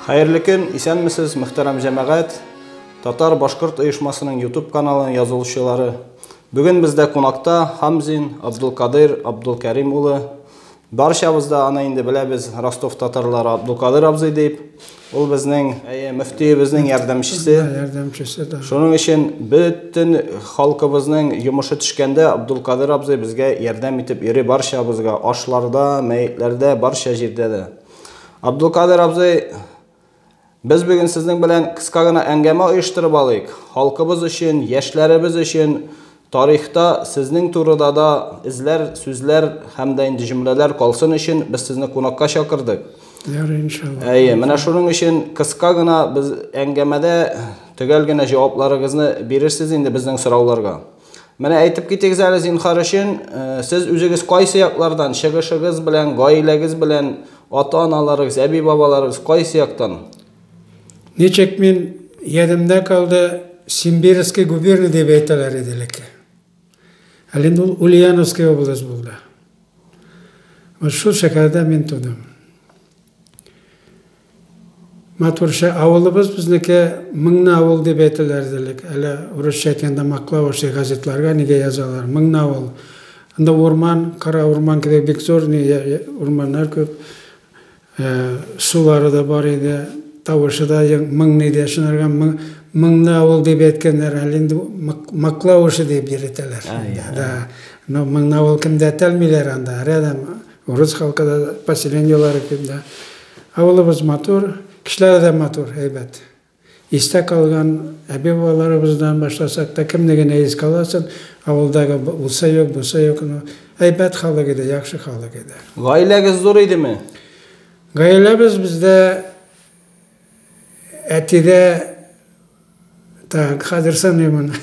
Хәерле көн, исәнмесез, мөхтәрәм җәмәгать! Татар башкорт оешмасының YouTube каналының язылучылары. Бүген бездә кунакта Хамзин Абдулкадыр Абдулкәрим улы. Барчабыз да аны инде беләбез, Ростов татарлары Абдулкадыр абзый дип. Ул безнең, әйе, мөфтиебезнең ярдәмчесе. Ярдәмчесе да. Шуның өчен бөтен халкыбызның йомышы төшкәндә Абдулкадыр абзый безгә ярдәм итеп йөри барчабызга, ашларда, мәетләрдә, барча җирдә дә. Абдулкадыр абзый, без бүген сезнең белән кыска гына әңгәмә оештырып алыйк. Халкыбыз өчен, яшьләребез өчен тарихта сезнең турыда да эзләр, сүзләр һәм дә инде җөмләләр калсын өчен без сезне кунакка чакырдык. Ярый, иншалла. Әйе, менә шуның өчен кыска гына без әңгәмәдә төгәл генә җавапларыгызны бирерсез инде безнең сорауларга. Менә әйтеп китегез әле зинхар өчен, э, сез үзегез кайсы яклардан, чыгышыгыз белән, гаиләгез белән, ата-аналарыгыз, әби-бабаларыгыз кайсы яктан? Ничек мин ядымда калды, Симбирский губерния дип әйтәләр иде элек. Әле инде ул Ульяновская область булды. Вот шул шәһәрдә мин тудым. Матурча авылыбыз безнеке Мыңны авыл дип әйтәләр иде элек. Әле урысча әйткәндә Маклаушы газетларга нигә язалар? Мыңны авыл. Анда урман, кара урман кебек бик зур ни урманнар күп. Сулары да бар иде. Тавышы да мыңны иде. Шунарга Мыңны авыл дип әйткәннәр. Әле инде Маклаушы дип йөртәләр. Да. Но Мыңны авыл кемдә әйтәлмиләр анда. Рядом Урыс халкы да, поселениеләре күп дә. Авылыбыз матур, кешеләре дә матур, әйбәт. Истә калган әби-бабаларыбыздан башласак та, кемне генә искә аласың, авылдагы булса юк, булса юк, ну, әйбәт халык иде, яхшы халык иде. Гаиләгез зур идеме? Гаиләбез бездә әтидә Так, хәзер саныймын.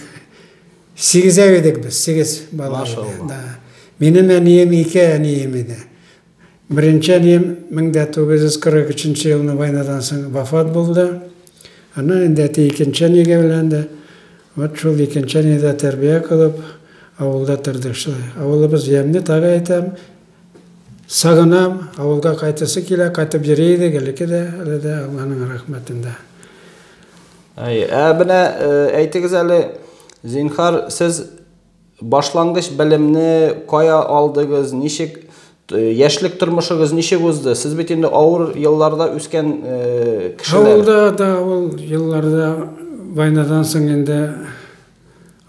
Сигезәү идек без, сигез бала иде. Да. Минем әнием ике әнием иде. Беренче әнием 1943 елны войнадан соң вафат булды. Аннан инде әти икенче әнигә өйләнде. Вот шул икенче әнидә тәрбия кылып, авылда тордык шулай. Авылыбыз ямьле, тагы әйтәм. Сагынам, авылга кайтасы килә, кайтып йөри идек, элекке дә, әле дә Алланың рәхмәтендә. Әй, ә менә э, әйтегез әле, зинхар, сез башлангыч белемне кая алдыгыз, ничек э, яшьлек тормышыгыз ничек узды? Сез бит инде авыр елларда үскән э, кешеләр. Авылда да ул елларда войнадан соң инде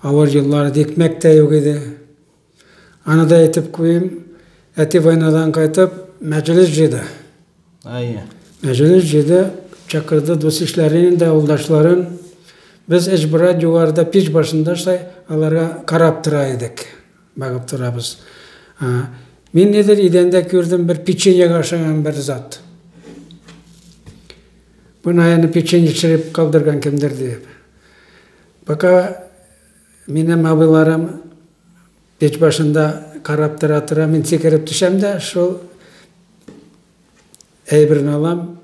авыр еллар иде, икмәк тә юк иде. Аны да әйтеп куйыйм, әти войнадан кайтып, мәҗлес җыйды. Әйе. Мәҗлес җыйды, чакырды дус-ишләрен инде, авылдашларын. Без өч брат югарыда пич башында шулай аларга карап тора идек. Багып торабыз. Мин нидер идәндә күрдем бер печеньега охшаган бер зат. Бу наянны печенье череп калдырган кемдер диеп. Пока Минем абыйларым пич башында карап тора-тора, мин сикереп төшәм дә, шул әйберне алам,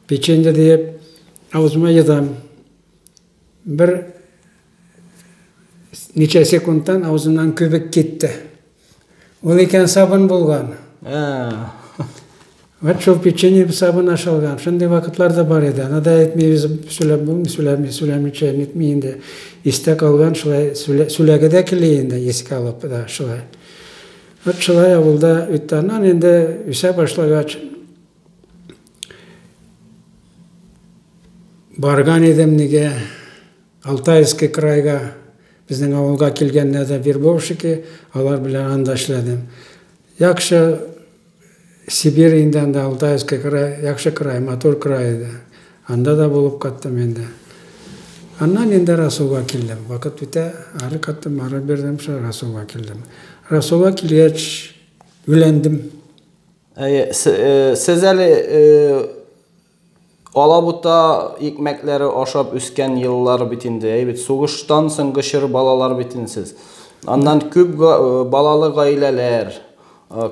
печенье диеп, авызыма йотам. Бер ничә секундтан авызымнан күбек китте. Ул икән сабын булган. Вот шул печенье сабын ашалган. Шундый вакытлар да бар иде. Аны да әйтмибез, сөйләп булмый, сөйләми, сөйләмичә нитми инде. Истә калган шулай, сөйләге дә килә инде, искә алып да шулай. Вот шулай авылда үтте. Аннан инде үсә башлагач, барган идем нигә, Алтайский крайга, безнең авылга килгәннәр дә вербовщики, алар белән анда эшләдем. Яхшы Сибирь инде анда Алтайский край, яхшы край, матур край иде. Анда да булып каттым инде. Аннан инде Расулга килдем. Вакыт үтә, ары каттым, ары бирдем, шул Расулга килдем. Расулга килгәч, өйләндем. Әйе, сез әле Алабута икмәкләре ашап үскән еллар бит инде, әй бит, сугыштан соңгы чор балалар бит инде сез. Аннан күп балалы гаиләләр,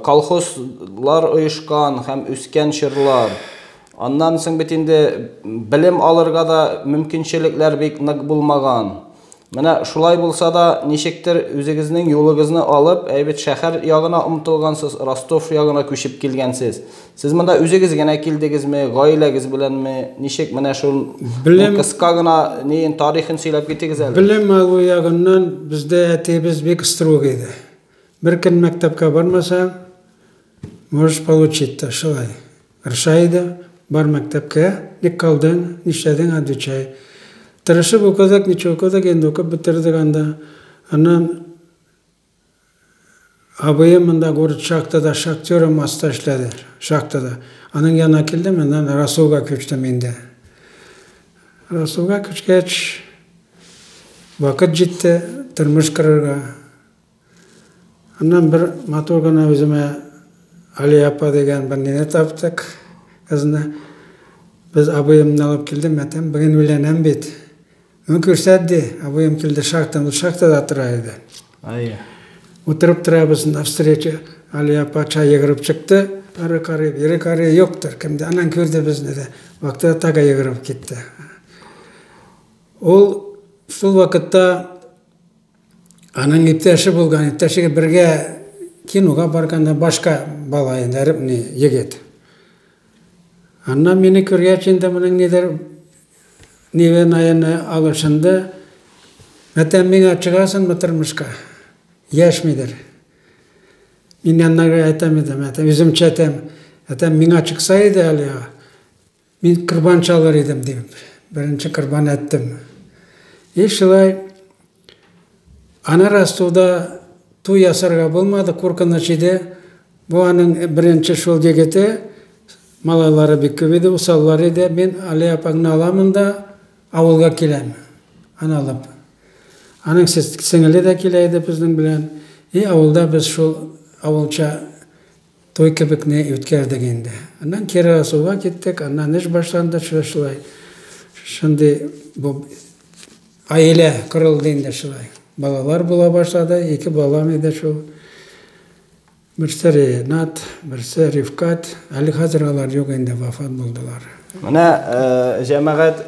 колхозлар оешкан һәм үскән чорлар. Аннан соң бит инде белем алырга да мөмкинчелекләр бик нык булмаган. Менә шулай булса да, ничектер үзегезнең юлыгызны алып, әйбәт шәһәр ягына омтылгансыз, Ростов ягына күчеп килгәнсез. Сез монда үзегез генә килдегезме, гаиләгез беләнме? Ничек менә шул Белем кыска гына неен тарихын сөйләп китегез әле. Белем алу ягыннан бездә әтиебез бик строг иде. Бер көн мәктәпкә бармасаң, можешь получить та шулай. Ырша иде, бар мәктәпкә, ник калдың, нишләдең, отвечай. Тырышып укыдык, ничек укыдык, инде укып бетердек анда. Аннан абыем монда город шахтада шахтером аста эшләде, шахтада. Аның янына килдем, аннан Ростовга күчтем инде. Ростовга күчкәч, вакыт җитте тормыш корырга. Аннан бер матур гына үземә Алия апа дигән бер нине таптык, кызны. Без абыемны алып килдем, әйтәм, бүген өйләнәм бит. Ну, күрсәт ди, абыем килде шахтадан, ул шахтада тора иде. Әйе. Утырып торабыз навстречу. Алия апа чәй йөгереп чыкты. Ары карый, бире карый, юктыр кемдә. Аннан күрде безне дә. Бакты да тагы йөгереп китте. Ул шул вакытта Аның иптәше булган, иптәшеге бергә кинога барганда башка бала инде, не, егет. Аннан мине күргәч инде моның нидер нивен аяны алышынды. Мәтәм миңа чыгасыңмы тормышка? Яшьмидер. Мин яннарга әйтәм идем, әйтәм, үземчә әйтәм, әйтәм, миңа чыкса иде әле, Мин корбан чалыр идем, дип, беренче корбан әттем. И шулай аны Ростовда туй ясарга булмады, куркыныч иде. Бу аның беренче шул егете, малайлары бик күп иде, усаллар иде. Мин Алия апаңны аламын да авылга киләм, аны алып. Аның сеңеле дә килә иде безнең белән. И авылда без шул авылча Туй кебек ни үткәрдек инде. Аннан кире Расулга киттек, аннан эш башланды шулай шулай. Шундый бу аилә корылды инде шулай. Балалар була башлады, ике балам иде шул. Берсе Ренат, берсе Рифкат. Әле хәзер алар юк инде, вафат булдылар. Менә җәмәгать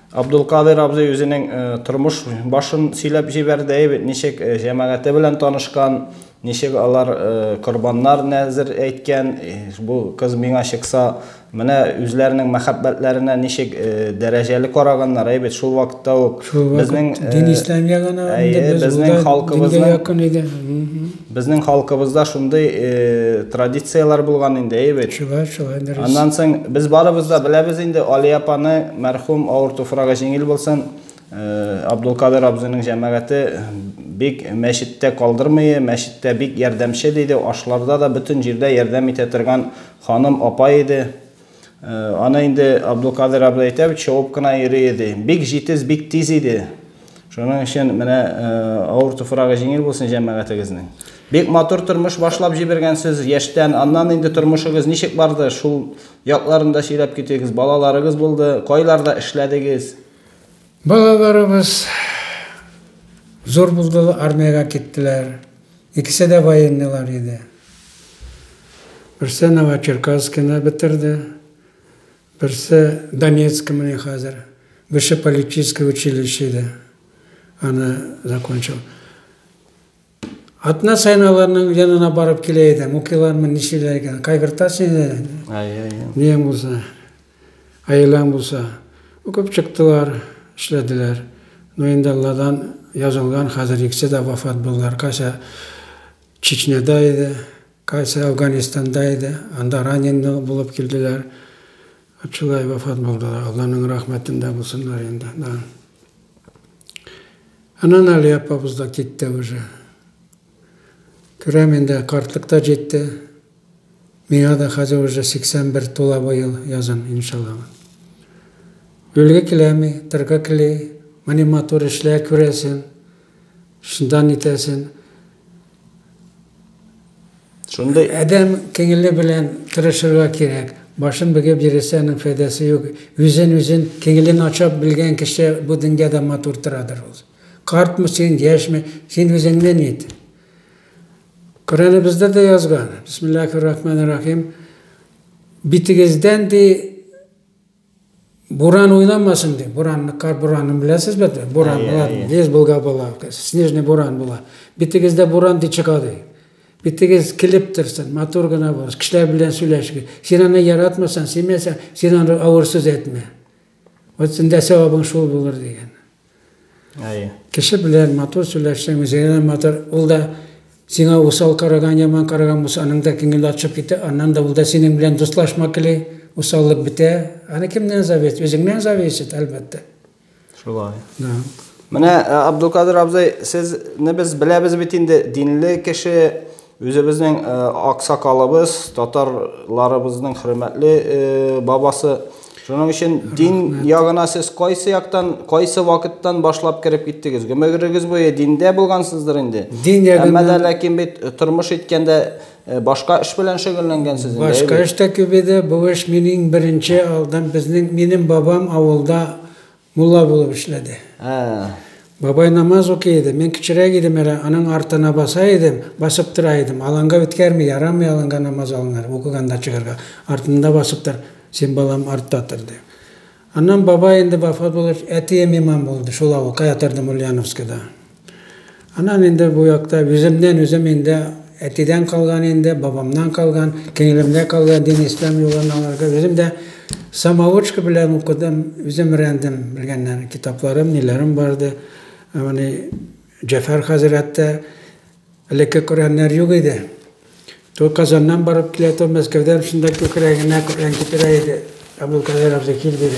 Абдулкадыйр абзый үзенең тормыш башын сөйләп җибәрде, әйбәт, ничек җәмәгате белән танышкан, ничек алар корбаннар нәзер әйткән, бу кыз миңа чыкса, менә үзләренең мәхәббәтләренә ничек дәрәҗәле караганнар, әйбәт, шул вакытта ук безнең дин ислам ягына безнең халкыбызның якын иде. Безнең халкыбызда шундый традицияләр булган инде, әйбәт. Шулай, шулай, дөрес. Аннан соң без барыбыз да беләбез инде Алия апаны, мәрхүм, авыр туфрагы җиңел булсын, Абдулкадыр абзыйның җәмәгате бик мәчеттә калдырмый, мәчеттә бик ярдәмчел иде, ашларда да бөтен җирдә ярдәм итә торган ханым апа иде. Аны инде Абдулкадыр абзый әйтә бит, чабып кына йөри иде. Бик җитез, бик тиз иде. Шуның өчен менә авыр туфрагы җиңел булсын җәмәгатегезнең. Бик матур тормыш башлап җибәргәнсез яшьтән. Аннан инде тормышыгыз ничек барды? Шул якларын да сөйләп китегез. Балаларыгыз булды, кайларда эшләдегез? Балаларыбыз зур булды, армиягә киттеләр. Икесе дә военныйлар иде. Берсе Новочеркасскины бетерде, берсе Донецк менә хәзер, высшее политическое училище аны закончил. Атна сайын аларның янына барып килә идем, укыйлармы, нишлиләр икән, кайгыртасың инде. Ниең булса, гаиләң булса. Укып чыктылар, эшләделәр. Но инде Алладан язылган, хәзер икесе дә вафат булдылар. Кайсы Чечняда иде, кайсы Афганистанда иде, анда раненый булып килделәр. Шулай вафат булдылар. Алланың рәхмәтендә булсыннар инде. Да. Аннан Алия апабыз да китте уже. Күрәм инде, картлык та җитте. Миңа да хәзер уже 81 тула быел язын, иншалла. Үлге киләми, торгы кили, менә матур эшләр күрәсең. Шунда нитәсең. Шундый Адәм күңеле белән тырышырга кирәк. Башын бөгеп йөресә, аның файдасы юк. Үзен үзен күңелен ача белгән кеше бу дөньяда матур торадыр ул. Картмы син, яшьме, син үзеңне нит. Коръәнебездә дә язган. Бисмиллахир рахманир рахим. Битегездән ди Буран уйнамасын ди. Буранны, кар буранын беләсез бит? Буран була, лес булга була, снежный буран була. Битегездә буран ди чыга ди. Битегез килеп торсын, матур гына булсын, кешеләр белән сөйләшегез. Син аны яратмасаң, сөймәсәң, син аны авыр сүз әйтмә. Вот синдә савабың шул булыр дигән. Әйе. Кеше белән матур сөйләшсәң, үзеңә дә матур, ул да сиңа усал караган, яман караган булса, аның да күңеле ачып китә, аннан да ул да синең белән дуслашма тели, усаллык бетә. Аны кемнән зависит? Үзеңнән зависит, әлбәттә. Шулай. Да. Менә, Абдулкадыр абзый, сезне без беләбез бит инде, динле кеше, үзебезнең аксакалыбыз, татарларыбызның хөрмәтле бабасы. Шуның өчен дин ягына сез кайсы яктан, кайсы вакыттан башлап кереп киттегез? Гомерегез буе диндә булгансыздыр инде. Дин ягыннан. Әмма дә ләкин бит тормыш иткәндә башка эш белән шөгыльләнгәнсез инде. Башка эш тә күп иде. Бу эш мин иң беренче алдан безнең минем бабам авылда Мулла булып эшләде. Ә. Бабай намаз укый иде. Мин кечерәк идем әле, аның артына баса идем, басып тора идем. Аланга үткәрми, ярамый аланга намаз алыныр, укыганда чыгарга. Артында басып тор, син балам артта тор, ди. Аннан бабай инде вафат булгач, әтием имам булды, шул авыл, кая тордым, Ульяновскида. Аннан инде бу якта үземнән үзем инде әтидән калган инде, бабамнан калган, кеңелемдә калган дин ислам юлын алырга үзем дә самоучка белән укыдым, үзем өйрәндем, белгәннәр, китапларым, ниләрем барды. Менә Җәфәр хәзрәт тә элекке Коръәннәр юк иде. То Казаннан барып килә, то Мәскәүдән шунда күкрәгенә Коръән китерә иде. Абдулкадир абзый кил диде.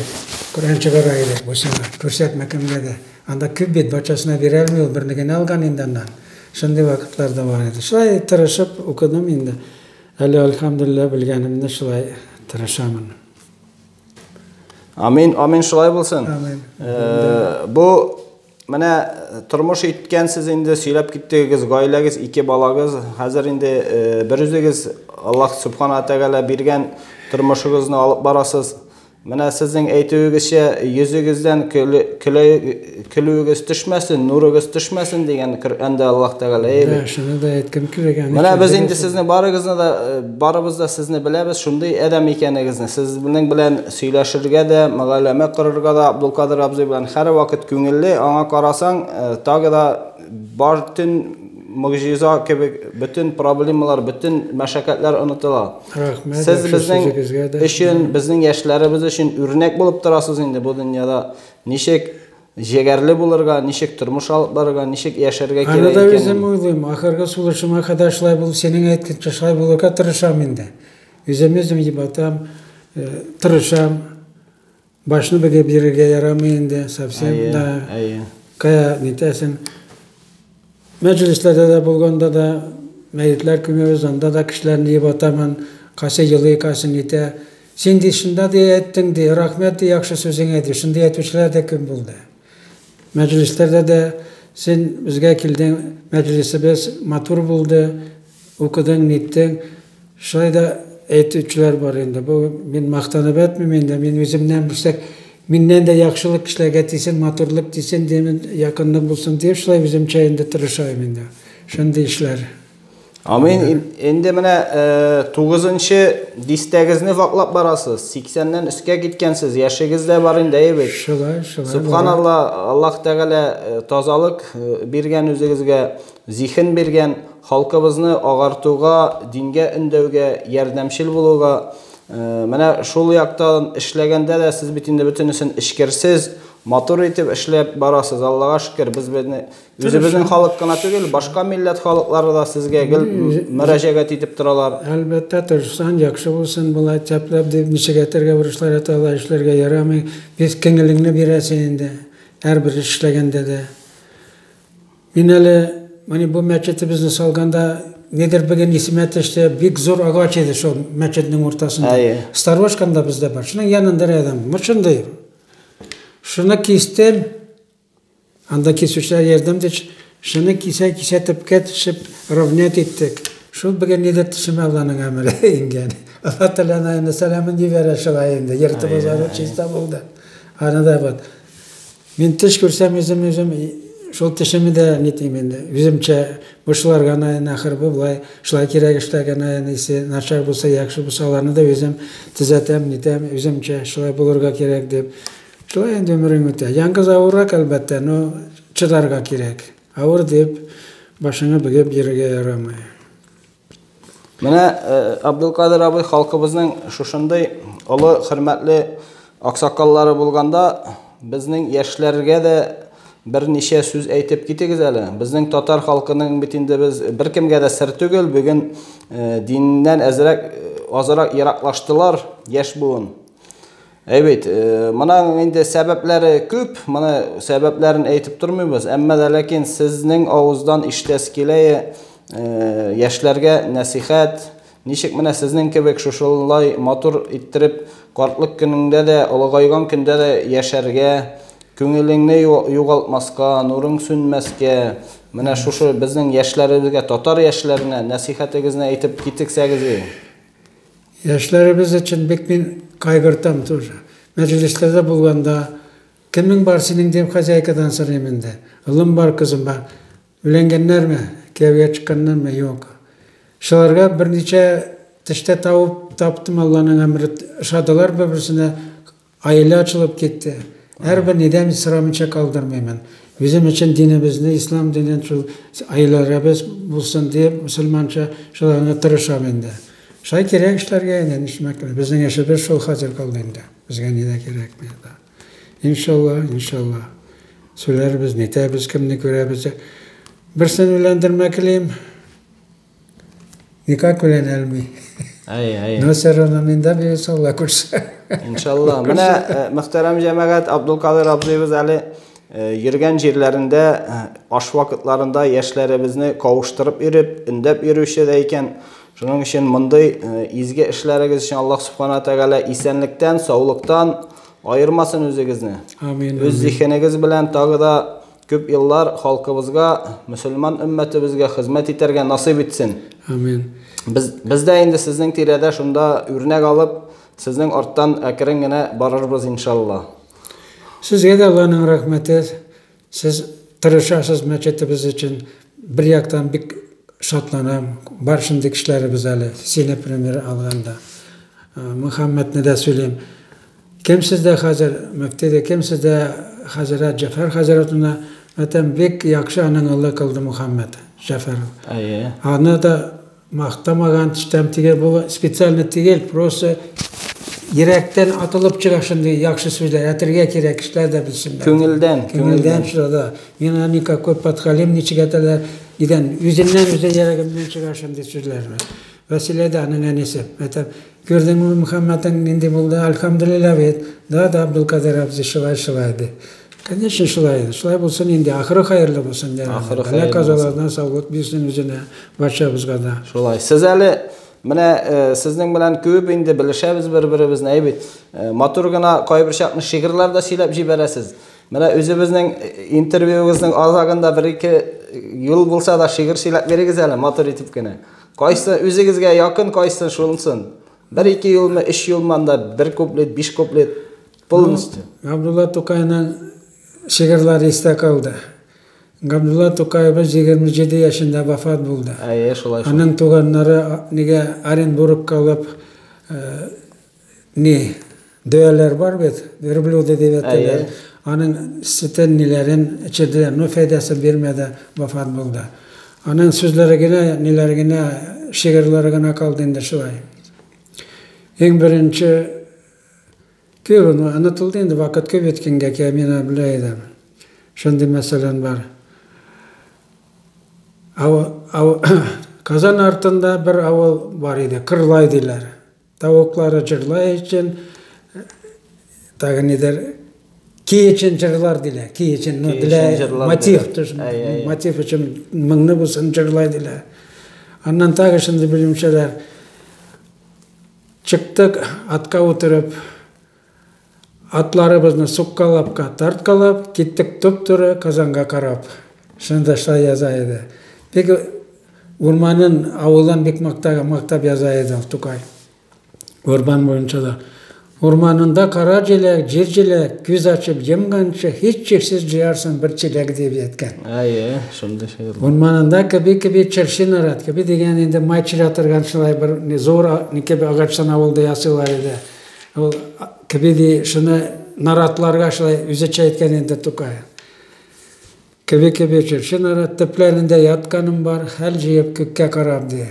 Коръән чыгара иде бу сиңа. Күрсәтмә кемгә дә. Анда күп бит, бакчасына бирә алмый ул, берне генә алган инде аннан. Шундый вакытлар да бар иде. Шулай тырышып укыдым инде. Әле, әлхәмдүлилләһ, белгәнемне шулай тырышамын. Амин, амин, шулай булсын. Амин. Бу менә тормыш иткәнсез инде, сөйләп киттегез, гаиләгез, ике балагыз. Хәзер инде бер үзегез Аллаһ Субхана Тәгалә биргән тормышыгызны алып барасыз. Менә сезнең әйтүегезчә, йөзегездән көлүегез төшмәсен, нурыгыз төшмәсен дигән Коръәндә Аллаһ Тәгалә. Да, шуны да әйткем килә. Менә без инде сезне барыгызны да, барыбыз да сезне беләбез, шундый адәм икәнегезне. Сезнең белән сөйләшергә дә, мөгаләмә корырга да Абдулкадыр абзый белән һәрвакыт күңелле. Аңа карасаң, тагы да бар төн могҗиза кебек бөтен проблемалар, бөтен мәшәкатьләр онытыла. Рәхмәт, Сез яхшы безнең сүзегезгә дә. өчен, безнең яшьләребез өчен үрнәк булып торасыз инде бу дөньяда. Ничек җегәрле булырга, ничек тормыш алып барырга, ничек яшәргә Аны кирәк да икәнен. үзем уйлыйм, ахыргы сулышыма кадәр шулай булып, синең әйткәнчә шулай булырга тырышам инде. Үзем үзем йобатам, тырышам. Башны бөгеп йөрергә ярамый инде, совсем Әйе, да. әйе. Кая нитәсең? Мәҗлесләрдә дә булганда да, мәетләр күмәбез, анда да кешеләрне йобатамын, кайсы елый, кайсы нитә. Син ди, шунда ди әйттең ди, рәхмәт ди яхшы сүзеңә ди, шундый әйтүчеләр дә күп булды. Мәҗлесләрдә дә син безгә килдең, мәҗлесебез матур булды, укыдың, ниттең. Шулай да әйтүчеләр бар инде. Бу мин мактанып әйтмим инде, мин үземнән белсәк, миннән дә яхшылык кешеләргә тисен, матурлык тисен димен, якынлык булсын дип, шулай үземчә инде тырышам инде. Шундый эшләр. Амин. Инде менә тугызынчы дистәгезне ваклап барасыз. 80-нән өскә киткәнсез. Яшегез дә бар инде, әйе бит? Шулай, шулай. Субханалла, Аллаһ Тәгалә тазалык биргән үзегезгә, зиһен биргән, халкыбызны агартуга, дингә өндәүгә, ярдәмчел булуга. Менә шул яктан эшләгәндә дә сез бит инде бөтенесен эчкерсез, матур итеп эшләп барасыз. Аллага шөкер, без безне үзебезнең халык кына түгел, башка милләт халыклары да сезгә гел мөрәҗәгать итеп торалар. Әлбәттә, тырышсаң, яхшы булсын, болай тәпләп дип ничек әйтергә бурычлар әйтә ала, эшләргә ярамый. Без күңелеңне бирәсең инде, һәрбер эш эшләгәндә дә. Мин әле менә бу мәчетебезне салганда, нидер бүген исемә төште, бик зур агач иде шул мәчетнең уртасында. Әйе. Старушкам да бездә бар. Шуның янында рядом. Шундый. Шуны кистем. Анда кисүчеләр ярдәм итеп, шуны кисә-кисә төпкә төшеп равнять иттек. Шул бүген нидер төшемә Алланың әмере иңгән. Алла Тәгалә инде сәламен җибәрә шулай инде. Йортыбыз ары чиста булды. Аны да вот. Мин төш күрсәм үзем үзем Шул тешемне дә нитим инде. Үземчә бу шуларга нахыр бу болай, шулай кирәк эшләгән әнисе, начар булса, яхшы булса, аларны да үзем төзәтәм, нитәм, үземчә шулай булырга кирәк дип. Шулай инде гомерең үтә. Яңгыз авыррак, әлбәттә, но чыдарга кирәк. Авыр дип башыңа бөгеп йөрергә ярамый. Менә Абдулкадыр абый, халкыбызның шушындый олы хөрмәтле аксакаллары булганда, безнең яшьләргә дә берничә сүз әйтеп китегез әле. Безнең татар халкының бит инде без беркемгә дә сер түгел, бүген диннән әзрәк азрак ераклаштылар яшь буын. Әй бит, моның инде сәбәпләре күп, моны сәбәпләрен әйтеп тормыйбыз, әмма дә ләкин сезнең авыздан ишетәсе килә, яшьләргә нәсихәт, ничек менә сезнең кебек шушылай матур иттереп картлык көнеңдә дә, олыгайган көндә дә яшәргә, күңелеңне югалтмаска, нурың сүнмәскә, менә шушы безнең яшьләребезгә, татар яшьләренә нәсихәтегезне әйтеп китсәгез. Яшьләребез өчен бик мин кайгыртам тоже. Мәҗлесләрдә булганда, кемең бар синең дип хозяйкадан сорыйм инде. Улым бар, кызым бар. Өйләнгәннәрме? Кияүгә чыкканнармы? Юк. Шуларга берничә тештә табып таптым, Алланың әмере, ошадылар бер-берсенә, гаилә ачылып китте. Һәрбер нидән сорамыйча калдырмыймын. Үзем өчен динебезне, ислам динен шул гаиләләребез булсын дип, мөселманча шуларны тырышам инде. Шулай кирәк эшләргә инде, нишләмәк кирәк. Безнең эшебез шул хәзер калды инде. Безгә ни дә кирәкми. Иншалла, иншалла. Сөйләрбез, нитәбез, кемне күрәбез. Берсен өйләндермәклим. Никак өйләнәлми. Әй, әй. Но все равно мин дә бирсә, Алла күрсә. Иншалла. Менә мөхтәрәм җәмәгать, Абдулкадыр абзыебыз әле йөргән җирләрендә аш вакытларында яшьләребезне кавыштырып йөреп, өндәп йөрүче дә икән. Шуның өчен мондый изге эшләрегез өчен Аллаһ Субхана Тәгалә исәнлектән, саулыктан аермасын үзегезне. Амин. Үз зиһенегез белән тагы да күп еллар халкыбызга, мөселман өммәтебезгә хезмәт итәргә насыйп итсен. Амин. Без дә инде сезнең тирәдә шунда үрнәк алып, сезнең арттан әкрен генә барырбыз иншалла. Сезгә дә Алланың рәхмәте. Сез тырышасыз мәчетебез өчен. Бер яктан бик шатланам. Бар шундый кешеләребез әле. Сине пример алганда. Мөхәммәдне дә сөйлим. Кем сездә хәзер мөфти дә, кем сездә хәзрәт Җәфәр хәзрәтенә, әйтәм, бик яхшы аның Алла кылды Мөхәммәд Җәфәр. Әйе. Аны да мактамаган төштәм түгел, бу специально түгел, просто йөрәктән атылып чыга шундый яхшы сүзләр. Әйтергә кирәк, кешеләр дә белсеннәр. Күңелдән, күңелдән чыга. Мин аны никакой подхалим ничек әйтәләр, нидән, үзеннән үзе йөрәгемнән чыга шундый сүзләр. Вәсилә дә аның әнисе. Әйтәм, күрдеңме Мөхәммәдең нинди булды? Альхамдулилла бит. Да, да, Абдулкадыр абзый шулай, шулай ди. Конечно, шулай. Шулай булсын инде, ахыры хәерле булсын. Ахыры Бәла хәерле булсын. казалардан саулык бирсен үзенә, барчабызга да. Шулай. Сез әле менә сезнең белән күп инде белешәбез бер-беребезне, әй бит. Матур гына кайбер чакны шигырьләр дә сөйләп җибәрәсез. Менә үзебезнең интервьюыбызның азагында бер-ике юл булса да шигырь сөйләп бирегез әле, матур итеп кенә. Кайсы үзегезгә якын, кайсы шунсын. Бер-ике юлмы, өч юлмы анда, бер куплет, биш куплет полностью. Габдулла Тукайның шигырьләре истә калды. Габдулла Тукаевич 27 яшендә вафат булды. Әйе, шулай шул. Аның туганнары нигә Оренбургка алып, ни, дөяләр бар бит, верблюды дип әйтәләр. Әйе. Аның сөтен ниләрен эчерделәр, но файдасы бирмәде, вафат булды. Аның сүзләре генә, ниләре генә, шигырьләре генә калды инде шулай. Иң беренче күп, онытылды инде, вакыт күп үткәнгә, мин аны белә идем. Шундый мәсәлән бар. Казан артында бер авыл бар иде, Кырлай диләр. Тавыклары җырлай өчен, тагы нидер, ки өчен җырлар диләр, ки өчен, ну, Ки для өчен җырлар мотив, диләр. то есть, Әй, әй, әй. мотив өчен моңны булсын җырлай диләр. Аннан тагы шундый белемчәләр. Чыктык атка утырып, атларыбызны суккалапка тарткалап, киттек туп-туры Казанга карап. Шунда шулай яза иде. Бик урманын, авылын бик мактап яза иде ул Тукай. Урман буенча да. Урманында кара җиләк, җир җиләк, күз ачып йомганчы, һичшиксез җыярсың бер чиләк дип әйткән. Әйе, шундый шигырь. Урманында кеби-кеби чыршы нарат, кеби дигән инде май чирә торган шулай бер зур кеби агачтан авылда ясыйлар иде. Ул кеби ди, шуны наратларга шулай үзечә әйткән инде Тукай. Кеби-кеби чыршы нарат төпләрендә ятканым бар, хәл җыеп күккә карап ди.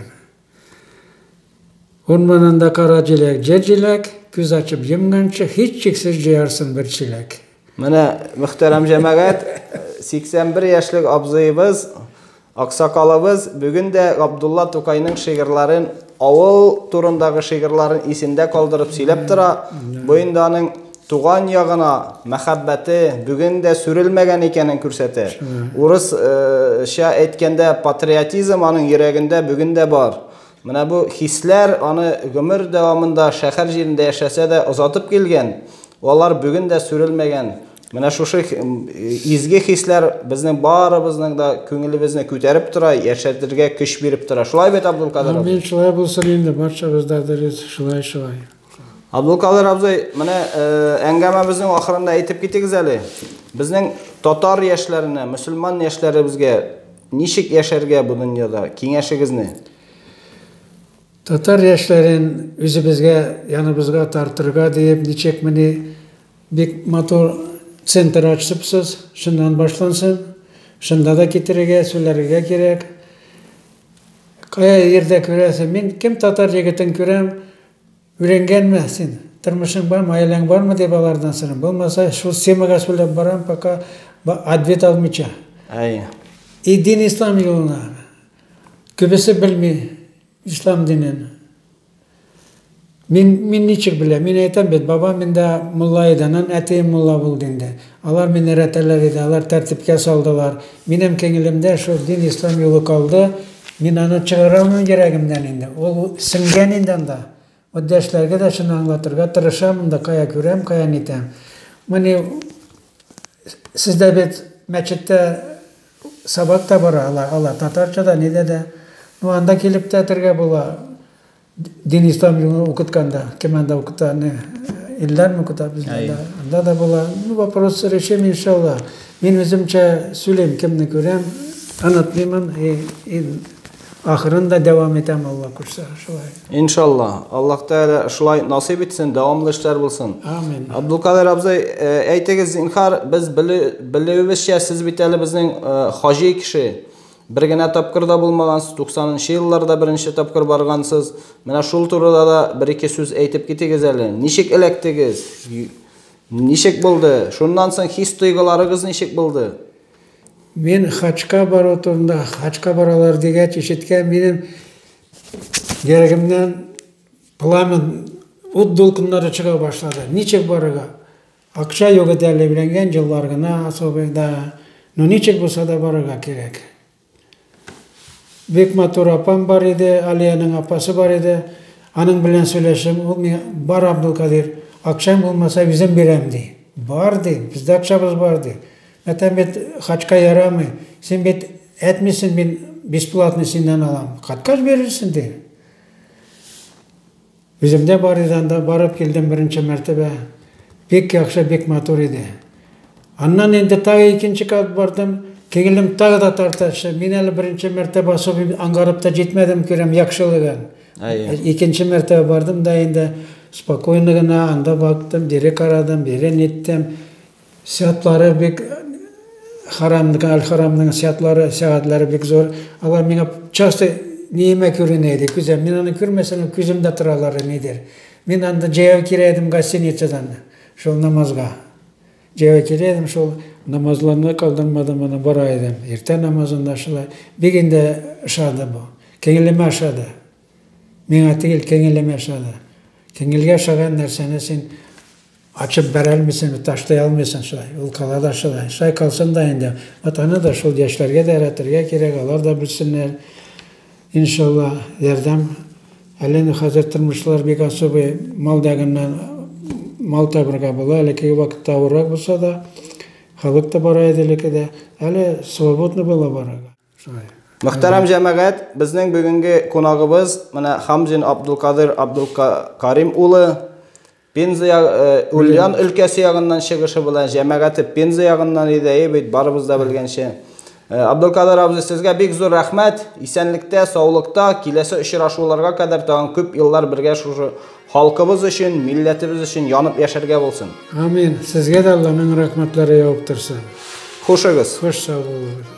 Урманында кара җиләк, җыр җиләк, күз ачып йомганчы, һичшиксез җыярсың бер чиләк. Менә, мөхтәрәм җәмәгать, 81 яшьлек абзыебыз, аксакалыбыз бүген дә Габдулла Тукайның шигырьләрен, авыл турындагы шигырьләрен исендә калдырып сөйләп тора. Бу инде аның туган ягына мәхәббәте бүген дә сүрелмәгән икәнен күрсәтә. Урысча әйткәндә, патриотизм аның йөрәгендә бүген дә бар. Менә бу хисләр аны гомер дәвамында шәһәр җирендә яшәсә дә озатып килгән. Алар бүген дә сүрелмәгән. Менә шушы изге хисләр безнең барыбызның да күңелебезне күтәреп тора, яшәтергә көч биреп тора. Шулай бит, Абдулкадыр абый? Амин, шулай булсын инде, барчабыз да дөрес, шулай, шулай. Абдулкадыр абзый, менә әңгәмәбезнең ахырында әйтеп китегез әле. Безнең татар яшьләренә, мөселман яшьләребезгә ничек яшәргә бу дөньяда? Киңәшегезне. Татар яшьләрен үзебезгә, яныбызга тартырга диеп, ничек мени бик матур центр ачыпсыз, шуннан башлансын. Шунда да китерергә, сөйләргә кирәк. Кая җирдә күрәсең, мин кем татар егетен күрәм, өйрәнгәнме син, тормышың бармы, гаиләң бармы дип алардан сорыйм. Булмаса, шул темага сөйләп барам, пока ответ алмыйча. Әйе. И дин ислам юлына. Күбесе белми ислам динен. Мин, мин ничек беләм? Мин әйтәм бит, бабам миндә мулла иде, аннан әтием мулла булды инде. Алар мине өйрәтәләр иде, алар тәртипкә салдылар. Минем күңелемдә шул дин ислам юлы калды. Мин аны чыгара алмыйм йөрәгемнән инде. Ул сеңгән инде анда. Вот яшьләргә дә шуны аңлатырга тырышам монда, кая күрәм, кая нитәм. Менә сездә бит мәчеттә сабак та бара, ала, ала татарча да, нидә дә. Ну, анда килеп тә әйтергә була. Дин ислам юлын укытканда, кем анда укыта, не, илләрме укыта бездә дә, анда да була. Ну, вопрос решим, иншалла. Мин үземчә сөйлим, кемне күрәм, онытмыймын, и, и ахырын да дәвам итәм, Алла кушса, шулай. Иншалла. Аллаһ Тәгалә шулай насыйп итсен, дәвамлы эшләр булсын. Амин. Абдулкадыр абзый, әйтегез, зинһар, без белүебезчә, сез бит әле безнең хаҗи кеше. Бер генә тапкыр да булмагансыз, 90 нчы елларда беренче тапкыр баргансыз. Менә шул турыда да бер-ике сүз әйтеп китегез әле. Ничек эләктегез? Ничек булды? Шуннан соң хис-тойгыларыгыз ничек булды? Мин хаҗка бару турында, хаҗка баралар дигәч ишеткән, минем йөрәгемнән пламя, ут дулкыннары чыга башлады. Ничек барырга? Акча юк иде әле, өйләнгән еллар гына особый, да. Ну ничек булса да барырга кирәк. Бик матур апам бар иде, Алиянең апасы бар иде. Аның белән сөйләшем, ул миңа, бар Абдулкадир, акчаң булмаса үзем бирәм, ди. Бар, ди, бездә акчабыз бар, ди. Әтәм бит хаҗка ярамый, син бит әтмисең, мин бесплатно синнән алам. Кайткач бирерсең, ди. Үземдә бар иде анда, барып килдем беренче мәртәбә. Бик яхшы, бик матур иде. Аннан инде тагы икенче кат бардым, күңелем тагы да тарта төште. Мин әле беренче мәртәбә особо аңгарып та җитмәдем, күрәм яхшылыгын. Әйе. Икенче мәртәбә бардым да инде спокойно гына анда бактым, бире карадым, бире ниттем. Сәгатьләре бик харамныкы, Әл-Харамның сәгатьләре, сәгатьләре бик зур. Алар миңа часто ниемә күренә иде, күзем. Мин аны күрмәсәм, күземдә торалар нидер. Мин анда җәяү килә идем гостиницадан, шул намазга. Җәяү килә идем, шул намазларны калдырмадым, аны бара идем. Иртә намазында шулай. Бик инде ошады бу. Күңелемә ошады. Миңа түгел, күңелемә ошады. Күңелгә ошаган нәрсәне син Ачып бәрәлмисең, ташлый алмыйсың шулай. Ул кала да шулай. Шулай калсын да инде. Вот аны да шул яшьләргә дә өйрәтергә кирәк, алар да белсеннәр. Иншалла, ярдәм. Әле инде хәзер тормышлар бик особый, мал ягыннан мал табырга була. Элеккеге вакытта авыррак булса да, халык та бара иде элекке дә. Әле свободно була барырга. Шулай. Мөхтәрәм җәмәгать, безнең бүгенге кунагыбыз менә Хамзин Абдулкадыр Абдулкарим улы. Пенза э, Ульян өлкәсе ягыннан чыгышы белән, җәмәгате Пенза ягыннан иде, әйе бит, барыбыз да белгәнчә. Э, Абдулкадыр абзый, сезгә бик зур рәхмәт. Исәнлектә, саулыкта, киләсе очрашуларга кадәр тагын күп еллар бергә шушы халкыбыз өчен, милләтебез өчен янып яшәргә булсын. Амин. Сезгә дә Алланың рәхмәтләре явып торсын. Хушыгыз. Хуш сау булыгыз.